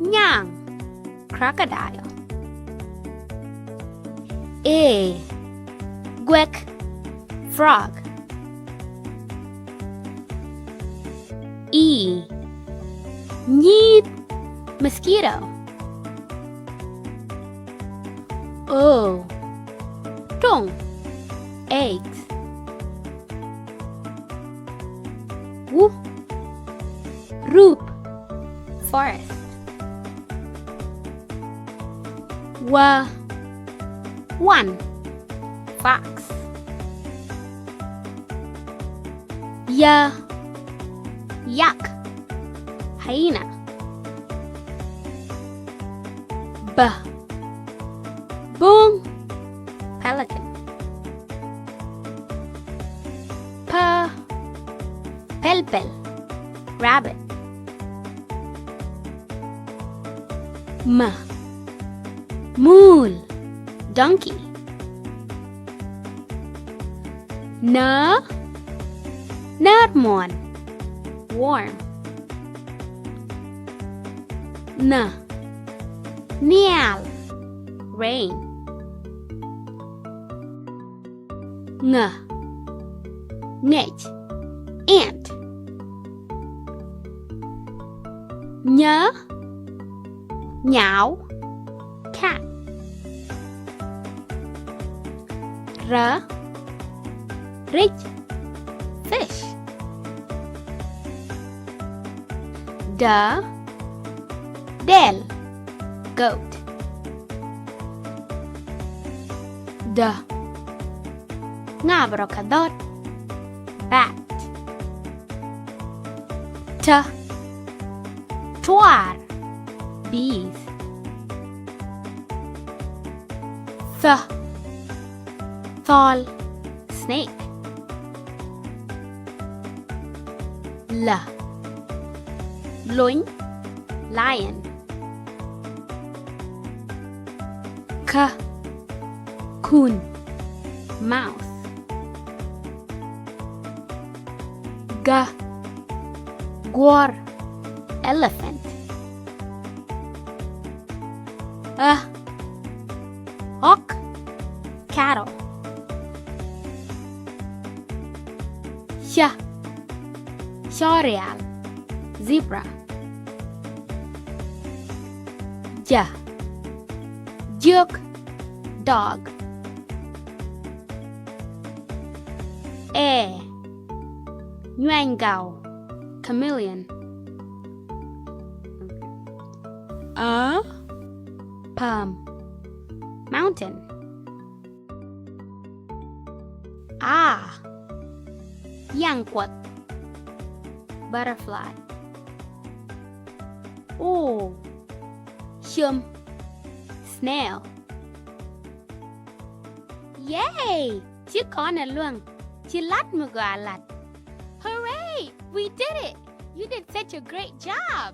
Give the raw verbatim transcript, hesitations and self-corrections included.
Nyaŋ, crocodile. E, guɛk, frog. E, nyi̱i̱t, mosquito. O, tuŋ, eggs. W, rup, forest. W, wan, fox. Y, yak, hyena. B, buŋ, pelican. P, pɛlpɛl, rabbit. M, mule, donkey. N, näär muɔ̱ɔ̱n, worm. N, nhial, rain. Ŋ, ŋɛc, ant. Ny, nyaaw, cat. R, ric, fish. D, dɛl, goat. D, ŋa̱a̱p rɔ kɛ dhɔt, bat. T, tuaar, bees. Th, thɔl, snake. L, lony, lion. K, kun, mouse. G, guɔ̱r, elephant. Ɣ, ɣɔk, cattle. C, cɔrial, zebra. J, jiök, dog. Ɛ, nyuɛny gaw, chameleon. Ä, palm, mountain. A, yaŋ kuɔth, butterfly. O, ciöm, snail. Yay! Ci kɔn ɛ luäŋ. Ci lat mi gɔaa lat. Hooray! We did it! You did such a great job!